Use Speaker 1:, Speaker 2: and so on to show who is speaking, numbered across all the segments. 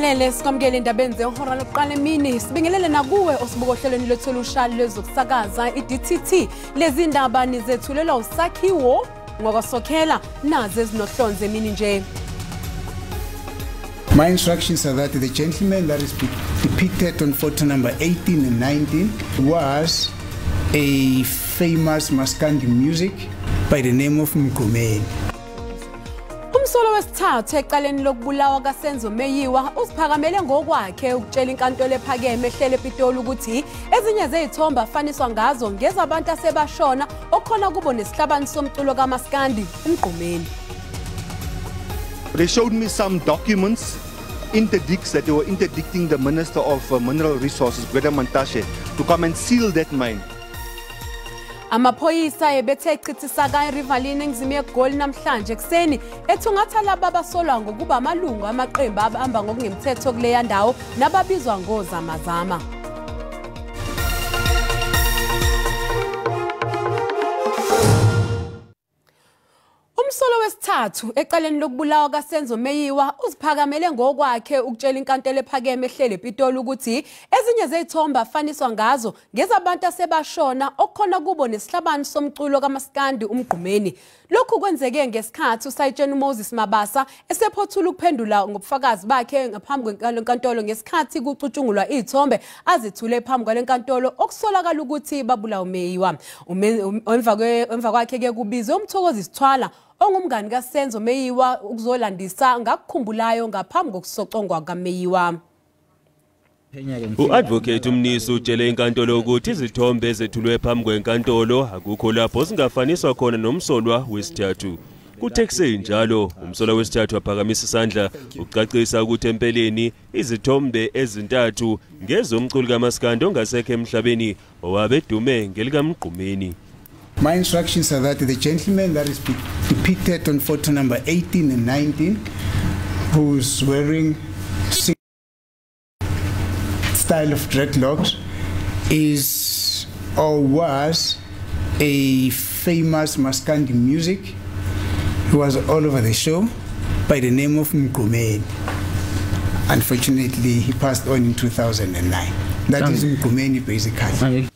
Speaker 1: Sibingelele sikwamukele endabeni zehora lokuqala emini. Sibingelele nakuwe osibuka ohlelweni lwethu olusha lwezokusakaza iDTT. Lezi ndaba nizethulelwa uSakhiwo ngokwasokhela nazi ezinohlonze emini nje.
Speaker 2: My instructions are that the gentleman that is depicted on photo number 18 and 19 was a famous Maskandi music by the name of Mgqumeni.
Speaker 1: Umsolo wesithathu ecaleni lokubulawa kaSenzo Meyiwa usiphakamele ngokwakhe ukutshela inkantolo ephakeme ehlele ePitoli ukuthi ezinye zezithombe afaniswa ngazo ngezabantu asebashona okukhona kubo nesihlabani somculo kaMaskandi uMgqumeni.
Speaker 3: They showed me some documents, interdicts that they were interdicting the Minister of Mineral Resources, Gwede Mantashe, to come and seal that mine.
Speaker 1: Amaphoyisa ebethe echithisaka eRiverlea eningizimu yeGoli namhlanje ekuseni ethungatha laba abasolwa ngokuba amalungu amaqembu abahamba ngokungemthetho kuleya ndawo nababizwa ngozamazama. Umsolo wesithathu ecaleni lokubulawa kaSenzo Meyiwa uziphakamele ngokwakhe ukutshela inkantolo ephakeme ehlele ePitoli ukuthi ezinye zezithombe afaniswa ngazo ngezabantu asebashona okukhona kubo nesihlabani somculo kaMaskandi uMgqumeni. Lokhu kwenzeke ngesikhathi usayitsheni uMoses Mabasa esephothula ukuphendula ngobufakazi bakhe ngaphambi kwenkantolo ngesikhathi kucutshungulwa izithombe azithule phambi kwalenkantolo okusolakala ukuthi babulawa uMeyiwa. Emva kwakhe ke kubizwe uMthokozisi Thwala ongumngani kaSenzo Meyiwa ukuzolandisa ngakukhumbulayo ngaphambi kokusocongwa kaMeyiwa.
Speaker 4: U-advocate uMnisi utshele inkantolo ukuthi izithombe ezethulwe phambi kwenkantolo akukho lapho zingafaniswa khona nomsolwa wesithathu. Kuthe kusenjalo umsolwa wesithathu waphakamisa isandla ucacisa ukuthi empeleni izithombe ezintathu ngezomculi kaMaskandi ongasekho emhlabeni owabedume ngelikaMgqumeni.
Speaker 2: My instructions are that the gentleman that is depicted on photo number 18 and 19, who's wearing style of dreadlocks, is or was a famous Maskandi music who was all over the show by the name of Mgqumeni. Unfortunately, he passed on in 2009. That is Mgqumeni basically.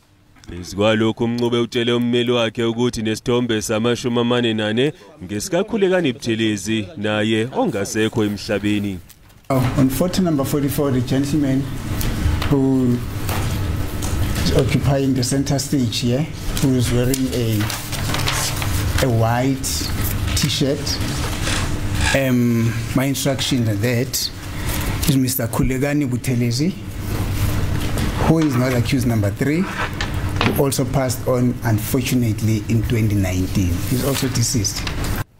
Speaker 4: Kwalokhu uMncube utshele ummeli wakhe ukuthi nesithombe sama-44 ngesikaKhulekani Buthelezi naye ongasekho emhlabeni.
Speaker 2: On photo number 44, the gentleman who is occupying the center stage here, who is wearing a white t-shirt, my instruction that is Mr. Khulekani Buthelezi, who is not accused number 3, who also passed on, unfortunately, in 2019. He's also deceased.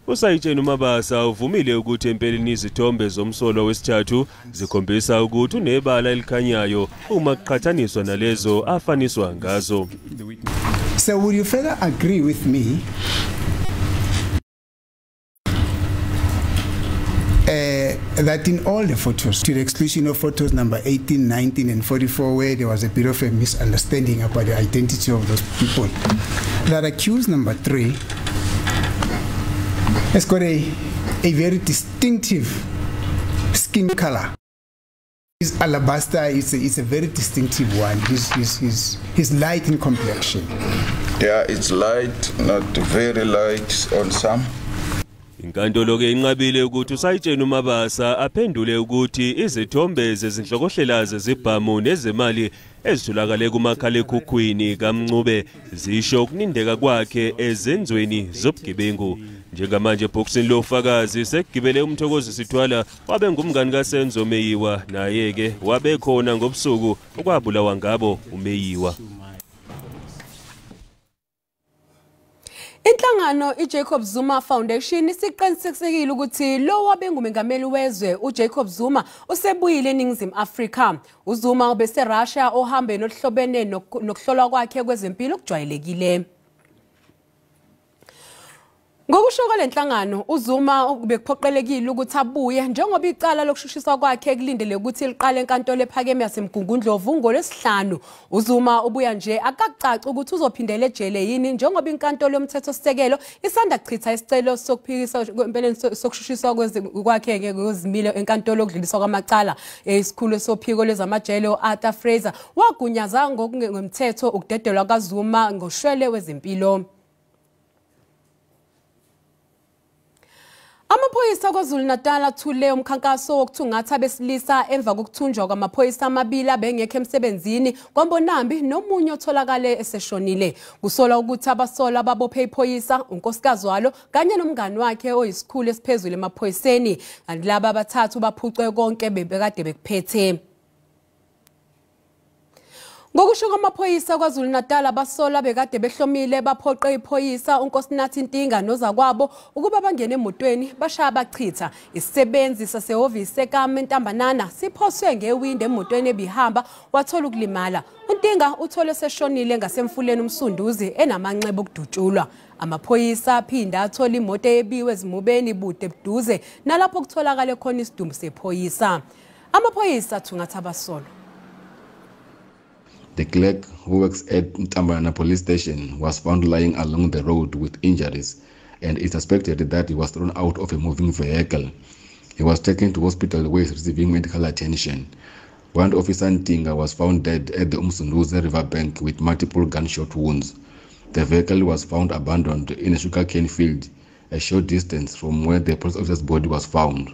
Speaker 4: Usayitsheni uMabasa uvumile ukuthi empeleni izithombe zomsolwa wesithathu zikhombisa ukuthi unebala elikhanyayo uma kuqhathaniswa nalezo afaniswa ngazo.
Speaker 2: So would you further agree with me that in all the photos, to the exclusion of photos number 18, 19, and 44, where there was a bit of a misunderstanding about the identity of those people, that accused number 3 has got a very distinctive skin color. His alabaster is a very distinctive one. He's light in complexion.
Speaker 5: Yeah, it's light, not very light on some.
Speaker 4: Inkantolo ke inqabile ukuthi usayitsheni uMabasa aphendule ukuthi izithombe zezinhlokohlela zezibhamu nezemali ezitholakale kumakhalekhukhwini kaMncube zisho ukunindeka kwakhe ezenzweni zobugebengu. Njengamanje ebhokisini lofakazi sekugibele uMthokozisi Thwala wabe ngumngani kaSenzo Meyiwa naye ke wabe khona ngobusuku okwabulawa ngabo uMeyiwa.
Speaker 1: Inhlangano iJacob Zuma Foundation isiqinisekisile ukuthi lo wabengumengameli wezwe uJacob Zuma usebuyile eNingizimu Afrika. uZuma ubese Russia ohambeni oluhlobene nokuhlolwa kwakhe kwezempilo okujwayelekile. Ngokusho kwalenhlangano, uZuma bekuphoqelekile ukuthi abuye njengoba icala lokushushiswa kwakhe kulindele ukuthi liqale enkantolo ephakeme yaseMgungundlovu ngoLwesihlanu. UZuma ubuya nje akacaci ukuthi uzophindela ejele yini njengoba inkantolo yomthethosisekelo isanda kuchitha isicelo sokuphikisa empeleni sokushushiswa kwakhe ngezimilo enkantolo yokudluliswa kwamacala. Isikhulu sophiko lwezamajele u-Arthur Fraser wagunyaza ngokungemthetho ukudedelwa kaZuma ngoshwele wezempilo. Amaphoyisa KwaZulu-Natal athule umkhankaso wokuthungatha abesilisa emva kokuthunjwa kwamaphoyisa amabili abengekho emsebenzini kwaMbonambi nomunye otholakale eseshonile. Kusolwa ukuthi abasolwa babophe iphoyisa, unkosikazi walo kanye nomngani wakhe oyisikhulu esiphezulu emaphoyiseni. Kanti laba abathathu baphucwe konke bebekade bekuphethe. Ngokusho kwamaphoyisa KwaZulu-Natal, abasolwa bekade behlomile baphoqe iphoyisa uNkosinathi Ntinga nozakwabo ukuba bangene emotweni bashaya bachitha. Isisebenzi sasehhovisi eKaMentambanana siphoswe ngewindi emotweni ebihamba wathola ukulimala. UNtinga uthole seshonile ngasemfuleni uMsunduzi enamanxeba okudutshulwa. Amaphoyisa aphinda athola imoto ebiwe ezimubeni bude buduze nalapho kutholakale khona isidumbu sephoyisa. Amaphoyisa athungatha abasolwa.
Speaker 6: The clerk, who works at Ntambanana police station, was found lying along the road with injuries and it's suspected that he was thrown out of a moving vehicle. He was taken to hospital where he is receiving medical attention. One officer, Ntinga, was found dead at the Umsunduzi riverbank with multiple gunshot wounds. The vehicle was found abandoned in a sugarcane field a short distance from where the police officer's body was found.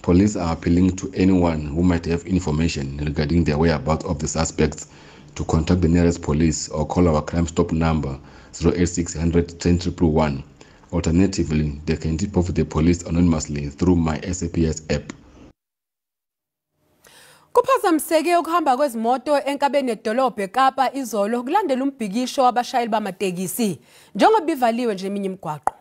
Speaker 6: Police are appealing to anyone who might have information regarding the whereabouts of the suspects to contact the nearest police or call our Crime Stop number 08600 10111. Alternatively, they can tip off the police anonymously through my SAPS app.
Speaker 1: Kuphazamiseke ukuhamba kwezimoto enkabeni yedolobha eKapa izolo kulandela umbhikisho wabashayeli bamatekisi njengoba ivaliwe nje eminye imigwaqo.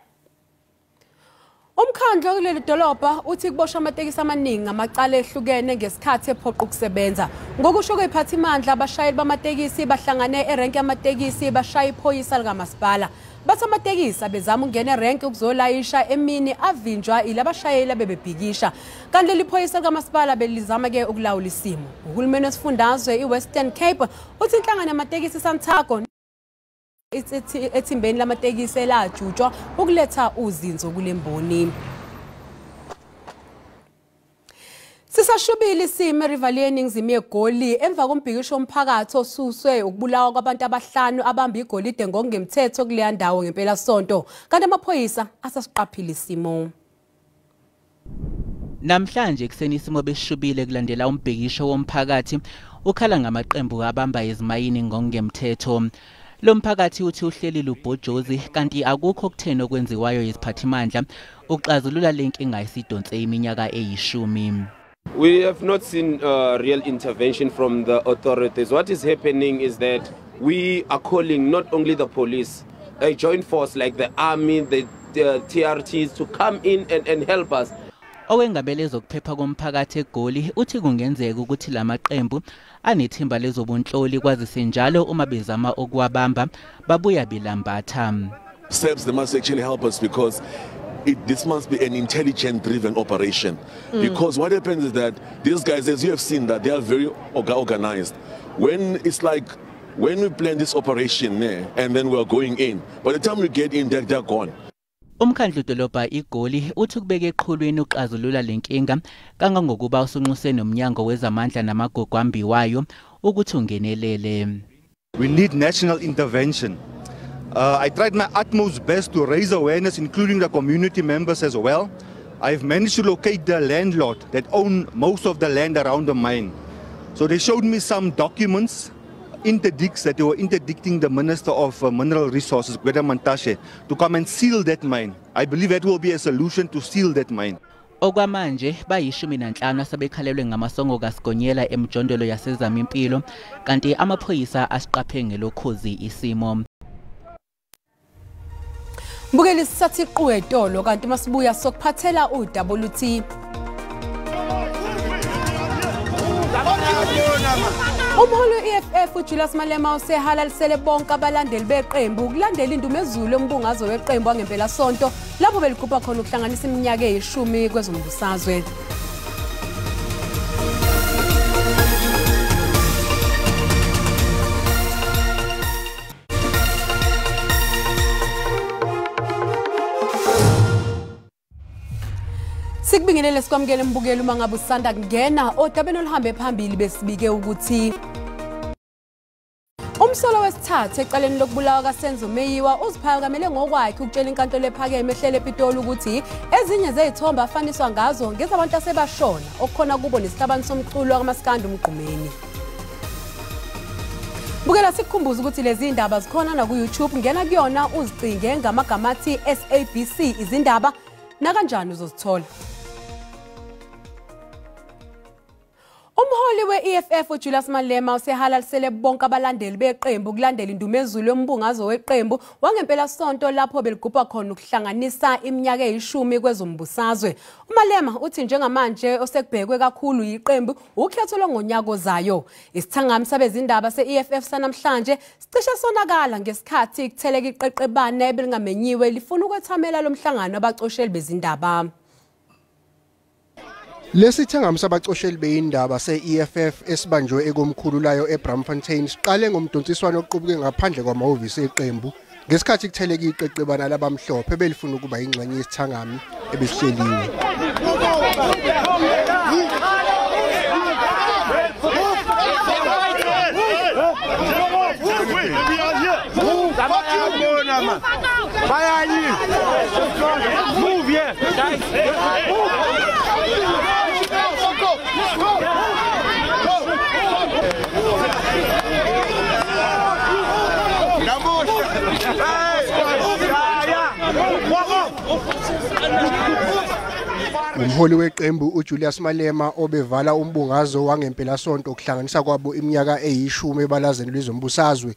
Speaker 1: Umkhandlu kuleli dolobha uthi kuboshwa amatekisi amaningi ngamacala ehlukene ngesikhathi ephoqa ukusebenza. Ngokusho kweziphathimandla, abashayeli bamatekisi bahlangane erenki yamatekisi bashaya iphoyisa likamasipala. Bathi amatekisi abezama ukungena erenki ukuzolayisha emini avinjwa ilabashayeli abebebhikisha. Kanti leli phoyisa likamasipala belizama ke ukulawula isimo. Uhulumeni wesifundazwe iWestern Cape uthi inhlangano yamatekisi Santaco ethimbeni lamatekisi elajutshwa ukuletha uzinzo kulemboni. Sisashubile isimo eRiverlea eningizimu yeGoli emva kombhikisho womphakathi osuswe ukubulawa kwabantu abahlanu abamba igolide ngokungemthetho kuleya ndawo ngempelasonto. Kanti amaphoyisa asasiqaphile isimo.
Speaker 7: Namhlanje ekuseni isimo besishubile kulandela umbhikisho womphakathi ukhala ngamaqembu abamba izimayini ngokungemthetho. Lo mphakathi uthi uhleli lubhojozi kanti akukho okutheni okwenziwayo yiziphathimandla ukuxazulula le nkinga esidonse iminyaka eyishumi.
Speaker 8: We have not seen real intervention from the authorities. What is happening is that we are calling not only the police, a joint force like the army, the TRTs to come in and help us.
Speaker 7: Owengamele ezokuphepha komphakathi eGoli uthi kungenzeka ukuthi lamaqembu anethimba lezobunhloli kwazise njalo uma bezama ukuwabamba babuya belambatha.
Speaker 9: Steps they must actually help us because this must be an intelligent-driven operation. Because what happens is that these guys, as you have seen, that they are very organized. When it's like when we plan this operation there, and then we are going in, by the time we get in, they're gone.
Speaker 7: Umkhandlu dolobha iGoli uthi kubeke eqhulwini uxazulula lenkinga kangangokuba usunxuse nomnyango wezamandla namagugu ambiwayo ukuthi ungenelele.
Speaker 3: We need national intervention. I tried my utmost best to raise awareness, including the community members as well. I've managed to locate the landlord that owned most of the land around the mine. So they showed me some documents, interdicts that they were interdicting the Minister of Mineral Resources, Gwede Mantashe, to come and seal that mine. I believe that will be a solution to seal that mine.
Speaker 7: Okwamanje bayi-15 asebekhalelwe ngamasongo kaSigonyela emjondolo yaseZamimpilo kanti amaphoyisa asiqaphe ngelokhozi isimo.
Speaker 1: Mbukeli sisathi iqwetolo kanti masibuya sokuphathela udaba oluthi Umholi we-EFF uJulius Malema usehalalisele bonke abalandeli beqembu kulandela indumezulu yombungazo weqembu wangempelasonto lapho beligubha khona ukuhlanganisa iminyaka eyi-10 kwezombusazwe. Sikubingelele sikwamukele mbukeli uma ngabe usanda kungena odabeni oluhambe phambili besibike ukuthi umsolo wesithathu ecaleni lokubulawa kaSenzo Meyiwa uziphakamele ngokwakhe ukutshela inkantolo ephakeme ehlele ePitoli ukuthi ezinye zezithombe afaniswa ngazo ngezabantu asebashona okukhona kubo nesihlabani somculo kaMaskandi uMgqumeni. Bukela sikukhumbuza ukuthi lezi ndaba zikhona na ku YouTube, ngena kuyona uzicinge ngamagama athi SABC izindaba nakanjani uzozithola. Umholi we-EFF uJulius Malema usehalalisele bonke abalandeli beqembu kulandela indumezulu yombungazo weqembu wangempelasonto lapho beligubha khona ukuhlanganisa iminyaka eyi-10 kwezombusazwe. UMalema uthi njengamanje osekubhekwe kakhulu yiqembu ukhetho lwangonyaka ozayo. Isithangami sabezindaba se-EFF sanamhlanje sicishe sonakala ngesikhathi kutheleka iqeqebane ebelingamenyiwe lifuna ukwethamela lo mhlangano abacosheli bezindaba.
Speaker 10: Lesithangami sabacosheli beindaba se-EFF esibanjwe ekomkhulu layo eBramfontein siqale ngomdonsiswano oqubuke ngaphandle kwamahhovisi eqembu ngesikhathi kutheleka iqeqebana labamhlophe belifuna ukuba ingxenye yesithangami ebesihleliwe. Umholi weqembu uJulius Malema obevala umbungazo wangempelasonto ukuhlanganisa kwabo iminyaka eyi-10 ebalazeni lwezombusazwe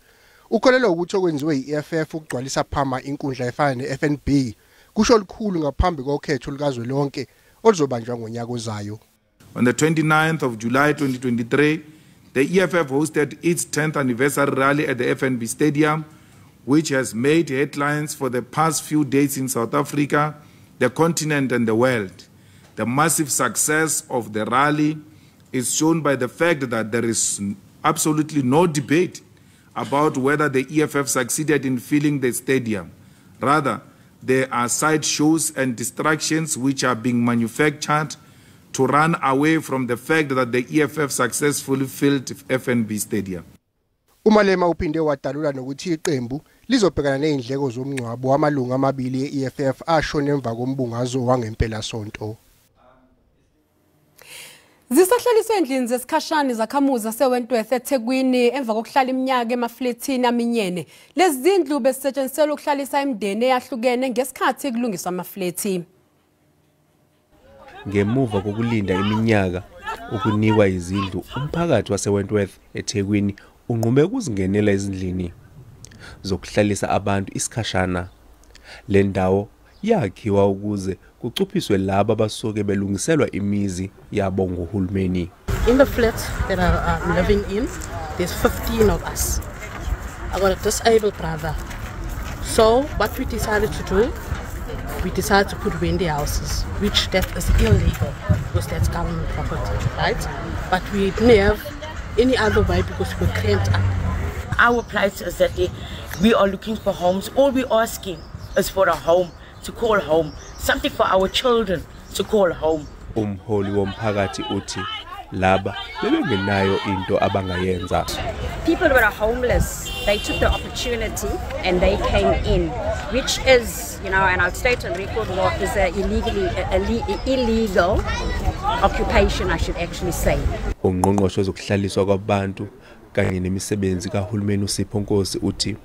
Speaker 10: ukholelwa ukuthi okwenziwe yi-EFF ukugcwalisa phama inkundla efana ne-FNB kusho lukhulu ngaphambi kokhetho lukazwelonke oluzobanjwa ngonyaka ozayo.
Speaker 11: On the 29th of July 2023, the EFF hosted its 10th anniversary rally at the FNB Stadium, which has made headlines for the past few days in South Africa, the continent and the world. The massive success of the rally is shown by the fact that there is absolutely no debate about whether the EFF succeeded in filling the stadium. Rather, there are sideshows and distractions which are being manufactured to run away from the fact that the EFF successfully filled FNB Stadium.
Speaker 10: uMalema uphinde wadalula nokuthi iqembu lizobhekana nezindleko zomngcwabo wamalungu amabili e-EFF ashone emva kombungazo wangempelasonto.
Speaker 1: Zisahlaliswe endlini zesikhashana izakhamuzi zaseWentworth eThekwini emva kokuhlala iminyaka emaflethini aminyene. Lezi zindlu besetshenziselwa ukuhlalisa imindeni eyahlukene ngesikhathi kulungiswa amaflethi.
Speaker 4: Ngemuva kokulinda iminyaka ukunikwa izindlu, umphakathi waseWentworth eThekwini unqume ukuzingenela ezindlini zokuhlalisa abantu isikhashana. Le ndawo yakhiwa ukuze kucuphiswe laba abasuke belungiselwa imizi yabo ngohulumeni.
Speaker 12: In the flat that I'm living in, there's 15 of us. I got a disabled brother. So what we decided to do, we decided to put windy houses, which that is illegal because that's government property, right? But we didn't have any other way because we were cramped up.
Speaker 13: Our plight is that we are looking for homes. All we're asking is for a home to call home, something for our children to call home.
Speaker 4: Umholi womphakathi uthi laba bebengenayo into abangayenza.
Speaker 14: People who are homeless, they took the opportunity and they came in, which is, you know, and I'll state on record what is an illegal occupation, I should actually say.
Speaker 4: Ungqongqoshe wezokuhlaliswa kwabantu kanye nemisebenzi kahulumeni uSipho Nkosi uthi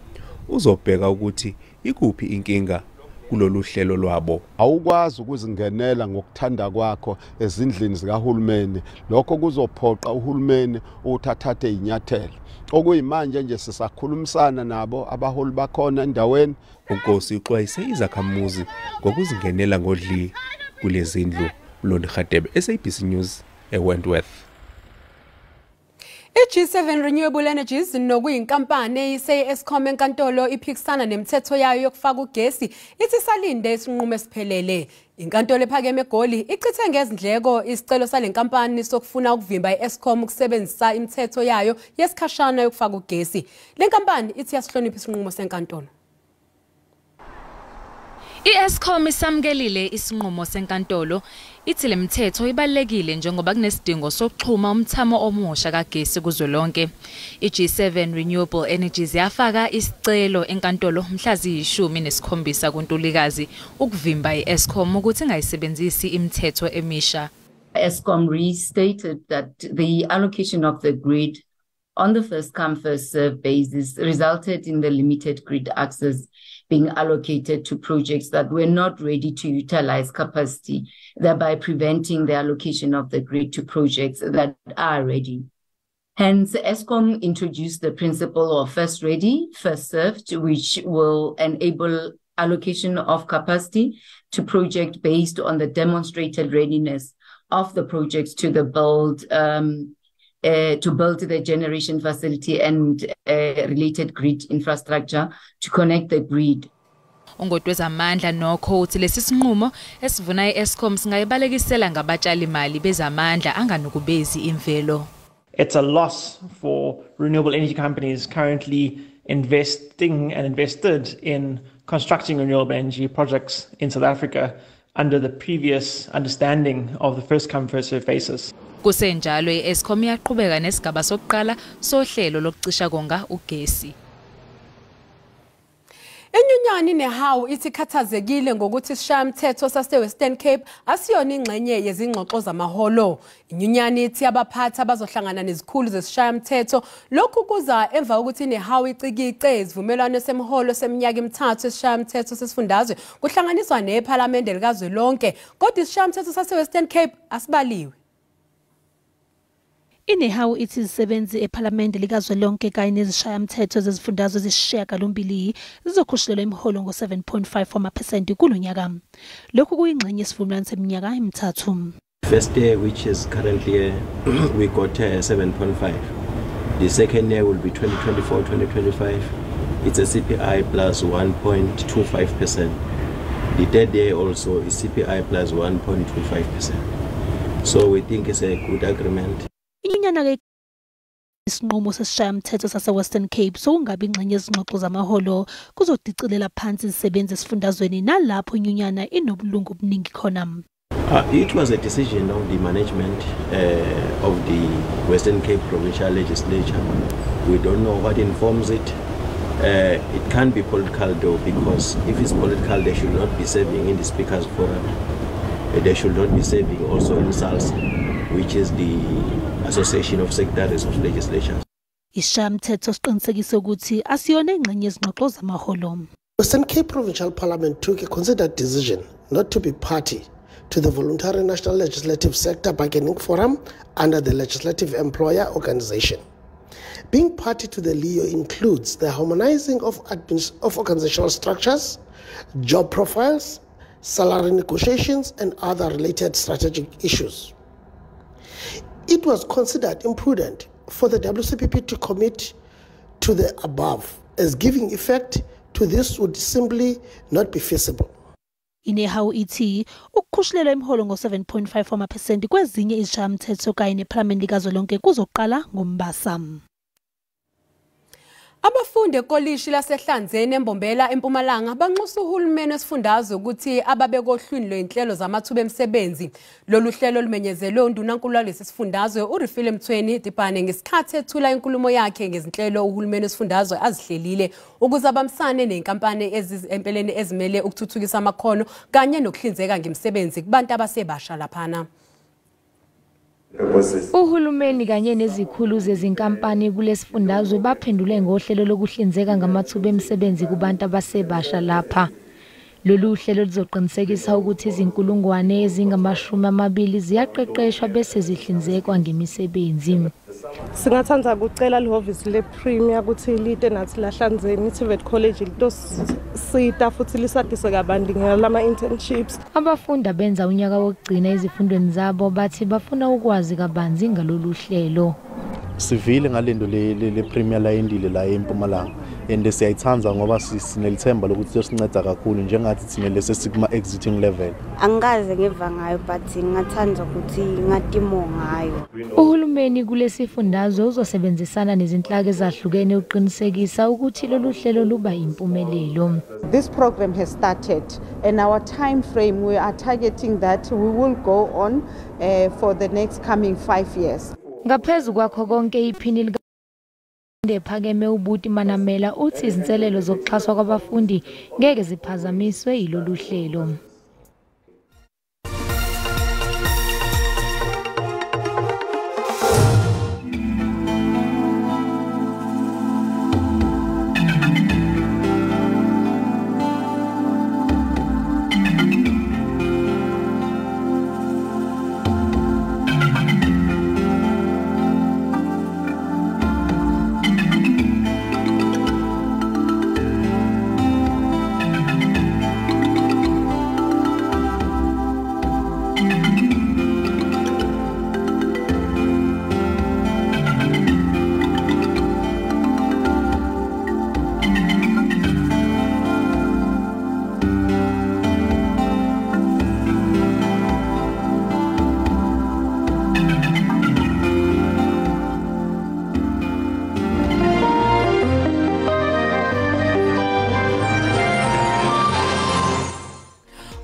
Speaker 4: uzobheka ukuthi ikuphi inkinga kulolu hlelo lwabo.
Speaker 15: Awukwazi ukuzingenela ngokuthanda kwakho ezindlini zikahulumeni. Lokho kuzophoqa uhulumeni ukuthi athathe inyathelo. Okuyimanje nje sisakhulumisana nabo abaholi bakhona endaweni.
Speaker 4: uNkosi uxwayise izakhamuzi ngokuzingenela ngodli kulezindlu. Mlondi Khatebe, SABC News, eWentworth.
Speaker 1: I-G7 Renewable Energies nokuyinkampani eyise i-Eskom enkantolo iphikisana nemithetho yayo yokufaka ugesi ithi salinde isinqumo esiphelele. Inkantolo ephakeme eGoli ichithe ngezindleko isicelo sale nkampani sokufuna ukuvimba i-Eskom ukusebenzisa imithetho yayo yesikhashana yokufaka ugesi. Le nkampani ithi yasihlonipha isinqumo senkantolo.
Speaker 16: I-Eskom isamkelile isinqumo senkantolo ithi lemithetho ibalulekile njengoba kunesidingo sokuxhuma umthamo omusha kagesi kuzwelonke. I-G7 Renewable Energies yafaka isicelo enkantolo mhla ziyi-17 kuNtulikazi ukuvimba i-Eskom ukuthi ingayisebenzisi imithetho emisha.
Speaker 17: Eskom restated that the allocation of the grid on the first come first serve basis resulted in the limited grid access being allocated to projects that were not ready to utilize capacity, thereby preventing the allocation of the grid to projects that are ready. Hence, Eskom introduced the principle of first ready, first served, which will enable allocation of capacity to project based on the demonstrated readiness of the projects to the build to build the generation facility and related grid infrastructure to connect the grid.
Speaker 16: Ungoti wezamandla nokho uthi lesi sinqumo esivuna i-Eskom singayibalekisela ngabatshali mali bezamandla anganukubezi imvelo.
Speaker 18: It's a loss for renewable energy companies currently investing and invested in constructing renewable energy projects in South Africa under the previous understanding of the first come first serve basis.
Speaker 16: Kusenjalo i-Eskom iyaqhubeka nesigaba sokuqala sohlelo lokucisha konga ugesi.
Speaker 1: Inyunyana iNehawu ithi ikhathazekile ngokuthi isishayamthetho sase-Western Cape asiyona ingxenye yezingxoxo zamaholo. Inyunyana ithi abaphathi abazohlangana nezikhulu zesishayamthetho. Lokhu kuza emva kokuthi iNehawu icikice isivumelwano semiholo seminyaka emithathu esishayamthetho sesifundazwe kuhlanganiswa nephalamende likazwelonke, kodwa isishayamthetho sase-Western Cape asibaliwe.
Speaker 19: INehawu ithi izisebenzi ephalamende likazwelonke kanye nezishayamthetho zezifundazwe ezisishiyagalombili zizokhushulelwa imiholo ngo-7.5% kulo nyaka. Lokhu kuyingxenye yesivumelwano seminyaka emithathu.
Speaker 20: First year, which is currently we got 7.5. The second year will be 2024, 2025. It's a CPI plus 1.25%. The third year also is CPI plus 1.25%. So we think it's a good agreement.
Speaker 19: Inyunyana-ke isinqumo sesishayamthetho sase-Western Cape sokungabi ingxenye yezingxoxo zamaholo kuzodicilela phansi izisebenzi esifundazweni nalapho inyunyana inobulungu obuningi khona.
Speaker 20: It was a decision of the management of the Western Cape Provincial Legislature. We don't know what informs it. It can't be political though, because if it's political, they should not be serving in the Speaker's Forum. They should not be serving also in SALS, which is the Association of Secretaries of Legislatures.
Speaker 19: Isishayamthetho siqinisekise ukuthi asiyona ingxenye yezingxoxo zamaholo.
Speaker 21: Western Cape Provincial Parliament took a considered decision not to be party to the Voluntary National Legislative Sector Bargaining Forum under the Legislative Employer Organization. Being party to the LEO includes the harmonizing of organizational structures, job profiles, salary negotiations, and other related strategic issues. It was considered imprudent for the WCPP to commit to the above, as giving effect to this would simply not be feasible.
Speaker 19: INehawu ithi ukukhushulelwa imiholo ngo-7.5% kwezinye izishayamthetho kanye nephalamende likazwelonke kuzoqala ngoMbasa.
Speaker 1: Abafundi ekolishi laseHlanzeni eMbombela eMpumalanga banxusa uhulumeni wesifundazwe ukuthi ababe kohlwini lwezinhlelo zamathuba emisebenzi. Lolu hlelo lumenyezelwe undunankulu walesi sifundazwe uRefilwe Mtsweni Dipane ngesikhathi ethula inkulumo yakhe ngezinhlelo uhulumeni wesifundazwe azihlelile ukuze abambisane nenkampani empeleni ezimele ukuthuthukisa amakhono kanye nokuhlinzeka ngemisebenzi kubantu abasebasha laphana.
Speaker 22: Uhulumeni kanye nezikhulu zezinkampani kulesifundazwe baphendule ngohlelo lokuhlinzeka ngamathuba emisebenzi kubantu abasebasha lapha. Lolu hlelo luzoqinisekisa ukuthi izinkulungwane ezingama-20 ziyaqeqeshwa bese zihlinzekwa ngemisebenzi.
Speaker 23: Singathanda ukucela lihhovisi le-Premier ukuthi lite nathi laHlanzeni i-TVET College litosita futhi lisadise kabanti ngalama-internships.
Speaker 22: Abafundi abenza unyaka wokugcina ezifundweni zabo bathi bafuna ukwazi kabanzi ngalolu hlelo.
Speaker 2: Sivile ngalento le Premier la yendile la eMpumalanga and siyayithanda ngoba sinelithemba lokuthi siyosinceda kakhulu njengathi thina lesi sikuma exiting level.
Speaker 5: Angikaze ngiva ngayo but ngingathanda ukuthi ngatimo ngayo.
Speaker 22: Uhulumeni kulesifundazwe uzosebenzisana nezinhlaka ezahlukene uqinisekisa ukuthi lolu hlelo luba impumelelo.
Speaker 6: This program has started and our time frame we are targeting that we will go on for the next coming 5 years.
Speaker 22: Ngaphezu kwakho konke iphini lika ephakeme uButi Manamela uthi izinselelo zokuxhaswa kwabafundi ngeke ziphazamiswe yilolu hlelo.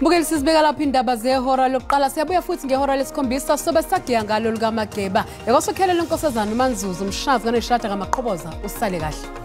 Speaker 1: Mbukeli, sizibeka lapho indaba zehora lokuqala. Siyabuya futhi ngehora lesikhombisa sobe sagiya ngalo lukaMageba. Yakosokhelela inkosazana uManzuzu umshazi kaNeshada kaMaqhoboza. Usale kahle.